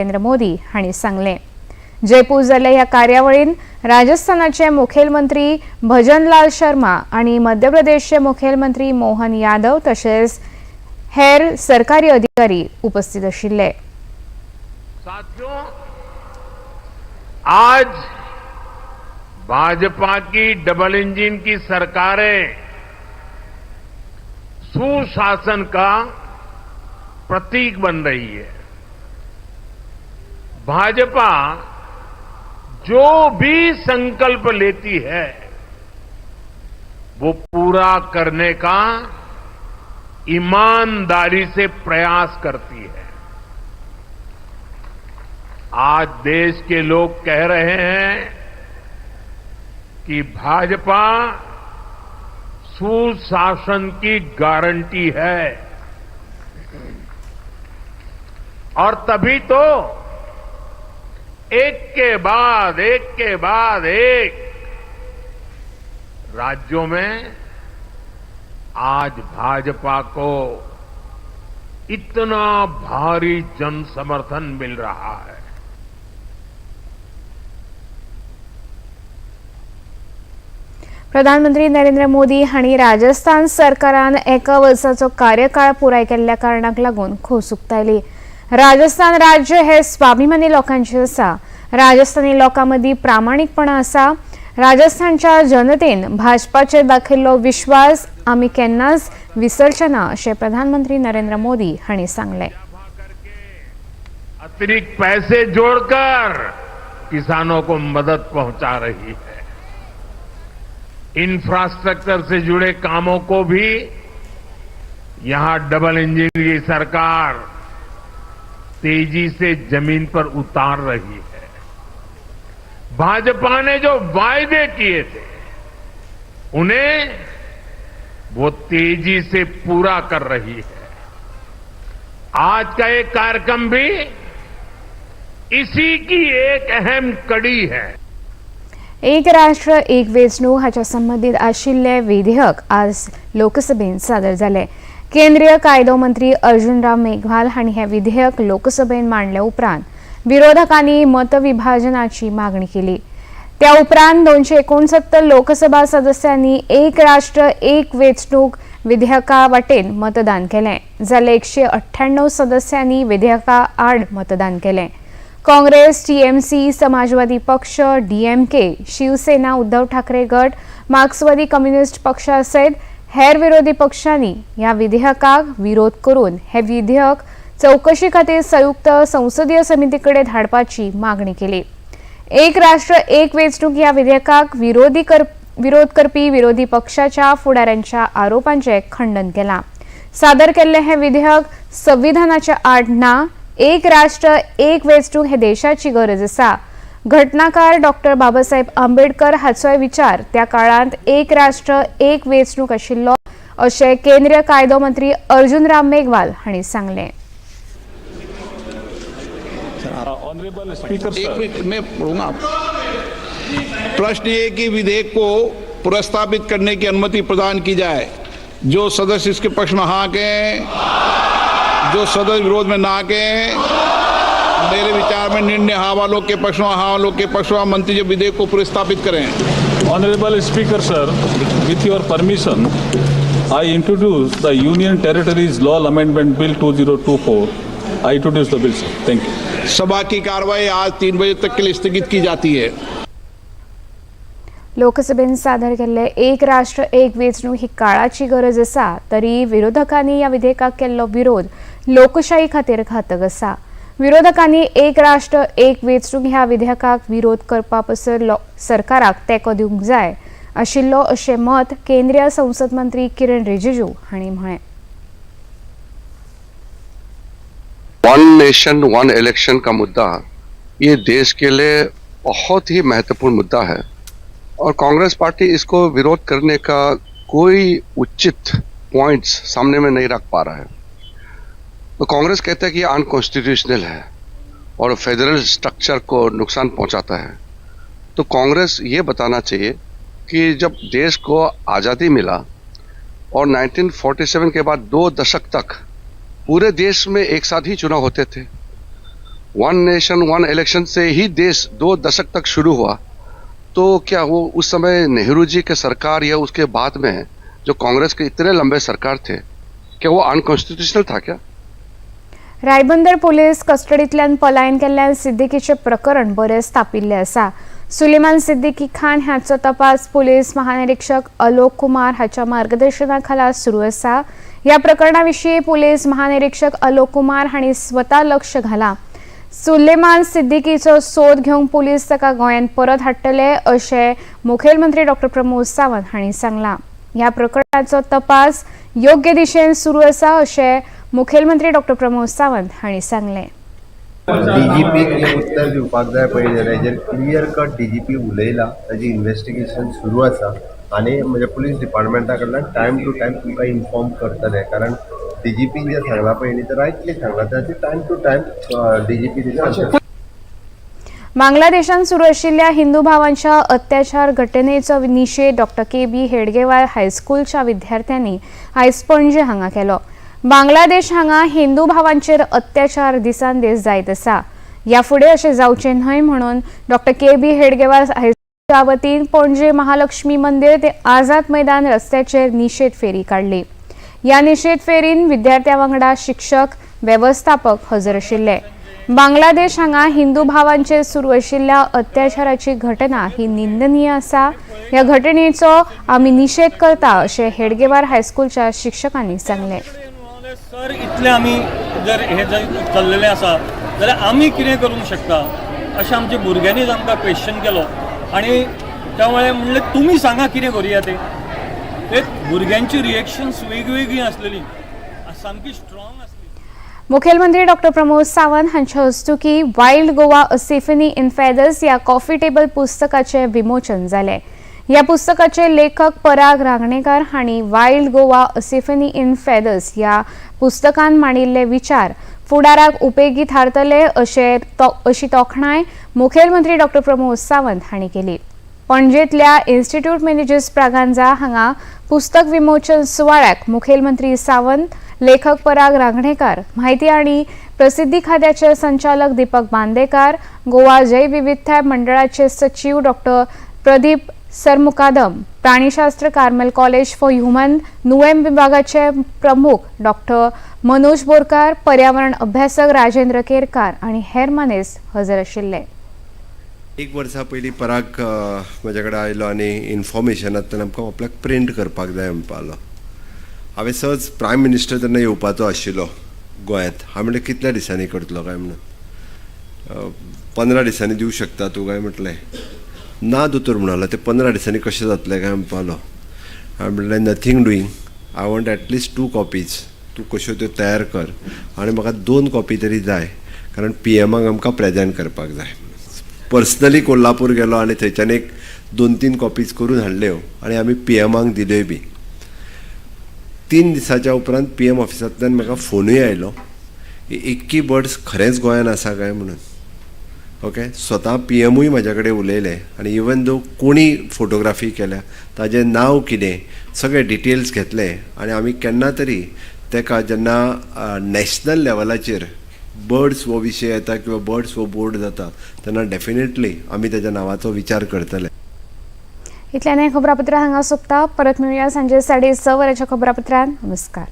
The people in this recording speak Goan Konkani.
नरेंद्र मोदी हांणी सांगलें. जयपूर जाल्ल्या ह्या कार्यावळीन राजस्थानाचे मुखेलमंत्री भजनलाल शर्मा आनी मध्य प्रदेशचे मुखेलमंत्री मोहन यादव तशेंच हेर सरकारी अधिकारी उपस्थित आशिल्ले. साथियों, आज भाजपा की डबल इंजन की सरकारें सुशासन का प्रतीक बन रही है. भाजपा जो भी संकल्प लेती है, वो पूरा करने का ईमानदारी से प्रयास करती है. आज देश के लोग कह रहे हैं कि भाजपा सुशासन की गारंटी है और तभी तो एक के बाद एक के बाद एक राज्यों में आज भाजपा को इतना भारी जन समर्थन मिल रहा है. प्रधानमंत्री नरेंद्र मोदी हांणी राजस्थान सरकारान एका वर्साचो कार्यकाळ पुराय केल्ल्या कारणाक लागून खोस उक्तायली. राजस्थान राज्य हे स्वाभिमानी लोकांचे आसा. राजस्थानी लोकां मदीं प्रामाणीकपणा आसा. राजस्थानच्या जनतेन भाजपाचेर दाखयल्लो विश्वास आमी केन्नाच विसरचे ना, अशें प्रधानमंत्री नरेंद्र मोदी हांणी सांगलें. अतिरिक्त पैसे जोड़कर किसानों को मदद पहुंचा रही है. इंफ्रास्ट्रक्चर से जुड़े कामों को भी यहां डबल इंजन की सरकार तेजी से जमीन पर उतार रही है. भाजपा ने जो वायदे किए थे, उन्हें वो तेजी से पूरा कर रही है. आज का एक कार्यक्रम भी इसी की एक अहम कड़ी है. एक राष्ट्र एक वेंचणूक हाच्या संबंदीत आशिल्ले विधेयक आज लोकसभेन सादर जालें. केंद्रीय कायदो मंत्री अर्जुन राम मेघवाल हांणी हें विधेयक लोकसभेन मांडले उपरांत विरोधकांनी मतविभाजनाची मागणी केली. त्या उपरांत 269 लोकसभा सदस्यांनी एक राष्ट्र एक वेंचणूक विधेयका वटेन मतदान केलें, जाल्यार 198 सदस्यांनी विधेयका आड मतदान केलें. काँग्रेस, टीएमसी, समाजवादी पक्ष, डीएमके, शिवसेना उद्धव ठाकरे गट, मार्क्सवादी कम्युनिस्ट पक्षा सयत हेर विरोधी पक्षांनी ह्या विधेयकाक विरोध करून हे विधेयक चवकशी खातीर संयुक्त संसदीय समिती कडेन धाडपाची मागणी केली. एक राष्ट्र एक वेंचणूक ह्या विधेयकाक विरोध करपी विरोधी पक्षाच्या फुडाऱ्यांच्या आरोपांचें खंडन केलां. सादर केल्लें हें विधेयक संविधानाच्या आड ना. एक राष्ट्र एक वेंचणूक हे देशाची गरज आसा. घटनाकार डॉक्टर बाबासाहेब आंबेडकर हाचोय विचार त्या काळांत एक राष्ट्र एक वेंचणूक आशिल्लो, अशें केंद्रीय कायदो मंत्री अर्जुन राम मेघवाल हांणी सांगलें. ऑनरेबल स्पीकर एक सर. मिनट, मैं पढ़ूंगा. प्रश्न ये कि विधेयक को पुरस्तापित करने की अनुमति प्रदान की जाए. जो सदस्य इसके पक्ष में हाँ कहें, जो सदस्य विरोध में ना कहें. मेरे विचार में निर्णय हाँ वालों के पक्ष में, हाँ वालों के पक्ष में. मंत्री जो विधेयक को पुरस्तापित करें. Honorable Speaker, sir, with your permission, I introduce the Union Territories Law Amendment Bill 2024. I introduce the bill, sir. Thank you. सभा की कार्रवाई आज 3 बजे तक के लिए स्थगित की जाती है. लोकसभेन सादर केल्ले एक राष्ट्र एक वेंचणूक ही काळाची गरज आसा, तरी विरोधकांनी ह्या विधेयकाक केल्लो विरोध लोकशाही खातीर घातक आसा. विरोधकांनी एक राष्ट्र एक वेंचणूक ह्या विधेयकाक विरोध करपा पासत सरकाराक तेंको दिवंक जाय आशिल्लो, अशें मत केंद्रीय संसद मंत्री किरण रिजिजू हांणी म्हळें. वन नेशन वन इलेक्शन का मुद्दा ये देश के लिए बहुत ही महत्वपूर्ण मुद्दा है और कांग्रेस पार्टी इसको विरोध करने का कोई उचित पॉइंट्स सामने में नहीं रख पा रहा है. तो कांग्रेस कहता है कि ये अनकॉन्स्टिट्यूशनल है और फेडरल स्ट्रक्चर को नुकसान पहुंचाता है. तो कांग्रेस ये बताना चाहिए कि जब देश को आज़ादी मिला और 1947 के बाद 2 दशक तक पूरे देश में एक साथ ही चुनाव होते थे. वन नेशन वन इलेक्शन से ही देश 2 दशक तक शुरू हुआ, तो क्या वो उस समय नेहरू जी के सरकार या उसके बाद में जो कांग्रेस के इतने लंबे सरकार थे, क्या वो अनकॉन्स्टिट्यूशनल था क्या? रायबंदर पोलीस कस्टडींतल्यान पलायन केल्ल्यान सिद्दीकीचें प्रकरण बरेंच तापिल्लें आसा. सुलेमान सिद्दीकी खान हाचो तपास पोलीस महानिरीक्षक अलोक कुमार हाच्या मार्गदर्शना खाला सुरू आसा. ह्या प्रकरणा विशीं पोलीस महानिरीक्षक अलोक कुमार हांणी स्वता लक्ष घालां. सुलेमान सिद्दीकीचो सोद घेवंक पोलीस ताका गोंयांत परत हाडटले अशें मुखेलमंत्री डॉक्टर प्रमोद सावंत हांणी सांगलां. ह्या प्रकरणाचो तपास योग्य दिशेन सुरू आसा अशें मुखेलमंत्री डॉक्टर प्रमोद सावंत हांणी सांगलें. डीजीपीक एक उत्तर दिवपाक जाय पळय जाल्यार हेजेर क्लियर कट डीजीपी उलयला, ताजी इन्वेस्टिगेशन सुरू आसा आनी म्हणजे पुलीस डिपार्टमेंटा कडल्यान टायम टू टायम तुमकां इन्फॉर्म करतले, कारण डीजीपीन जें सांगलां पळय न्ही तें रायटली सांगलां, ताची टायम टू टायम डीजीपी. बांगलादेशांत सुरू आशिल्ल्या हिंदू भावांच्या अत्याचार घटनेचो निशेध डॉक्टर के बी हेडगेवार हायस्कूलच्या विद्यार्थ्यांनी आयज पणजे हांगा केलो. बांगलादेश हांगा हिंदू भावांचेर अत्याचार दिसान दीस जायत आसा. ह्या फुडें अशें जावचें न्हय म्हणून डॉक्टर के बी हेडगेवार हायस्कुला वतीन पणजे महालक्ष्मी मंदिर ते आझाद मैदान रस्त्याचेर निशेध फेरी काडली. ह्या निशेध फेरीन विद्यार्थ्यां वांगडा शिक्षक, वेवस्थापक हजर आशिल्ले. बांगलादेश हांगा हिंदू भावांचेर सुरू आशिल्ल्या अत्याचाराची घटना ही निंदनीय आसा. ह्या घटनेचो आमी निशेध करता अशें हेडगेवार हायस्कूलच्या शिक्षकांनी सांगलें. सर, इतले आमी जर हे जर चल्लेलें आसा जाल्यार आमी कितें करूंक शकता अशें आमच्या भुरग्यांनीच आमकां क्वेश्चन केलो आनी त्या वेळार म्हणलें तुमी सांगा कितें करुया तें. ते भुरग्यांची रिएक्शन्स वेगवेगळीं आसलेलीं, सामकी स्ट्रॉंग आसली. मुखेलमंत्री डॉक्टर प्रमोद सावंत हांच्या हस्तुकी Wild Goa a Symphony in Feathers ह्या कॉफी टेबल पुस्तकाचें विमोचन जालें. ह्या पुस्तकाचे लेखक पराग रांगणेकर हांणी Wild Goa a Symphony in Feathers ह्या पुस्तकान मांडिल्ले विचार फुडाराक उपेगी थारतले अशी तोखणाय मुखेलमंत्री डॉक्टर प्रमोद सावंत हांणी केली. पणजेंतल्या इन्स्टिट्यूट मेनेजर्स ब्रागांझा हांगा पुस्तक विमोचन सुवाळ्याक मुखेलमंत्री सावंत, लेखक पराग रांगणेकर, म्हायती आनी प्रसिद्धी खात्याचे संचालक दीपक बांदेकार, गोवा जैवविविधताय मंडळाचे सचीव डॉक्टर प्रदीप सरमुकादम, प्राणीशास्त्र Carmel College for Women Nuvem विभागाचे प्रमुख डॉक्टर मनोज बोरकार, पर्यावरण अभ्यासक राजेंद्र केरकार आनी हेर मानेस्त हजर आशिल्ले. एक वर्सा पयलीं पराग म्हज्या कडेन आयलो आनी इन्फॉर्मेशनांतल्यान आमकां आपल्याक प्रिंट करपाक जाय म्हणपा लागलो. हांवें सहज, प्रायम मिनिस्टर तेन्ना येवपाचो आशिल्लो गोंयांत, हांवें म्हणलें कितल्या दिसांनी करतलो काय म्हणून, 15 दिसांनी दिवं शकता तूं काय म्हटलें. ना दोतोर म्हणालो, ते 15 दिसांनी कशें जातलें काय म्हणपा लागलो. हांवें म्हणलें nothing doing, I want at least 2 copies, तूं कश्यो त्यो तयार कर आनी म्हाका 2 कॉपी तरी जाय, कारण पी एमाक आमकां प्रेजेंट करपाक जाय. पर्सनली कोल्हापूर गेलो आनी थंयच्यान एक 2-3 कॉपीज करून हाडल्यो आनी आमी पी एमाक दिल्योय बी. 3 दिसाच्या उपरांत पी एम ऑफिसांतल्यान म्हाका फोनूय आयलो की एक्की बर्ड्स खरेंच गोंयान आसा काय म्हणून. ओके, स्वता पी एमूय म्हाज्या कडेन उलयले आनी इवन दो कोणी फोटोग्राफी केल्या ताजें नांव कितें सगळे डिटेल्स घेतले आनी आमी केन्ना तरी ताका जेन्ना नॅशनल लेवलाचेर बर्ड्स हो विशय येता किंवा बर्ड्स हो बोर्ड जाता तेन्ना डेफिनेटली आमी ताच्या नांवाचो विचार करतले. इतल्यान हें खबरापत्र हांगा सोंपता. परत मेळुया सांजे 6:30 वरांच्या खबरापत्रान. नमस्कार.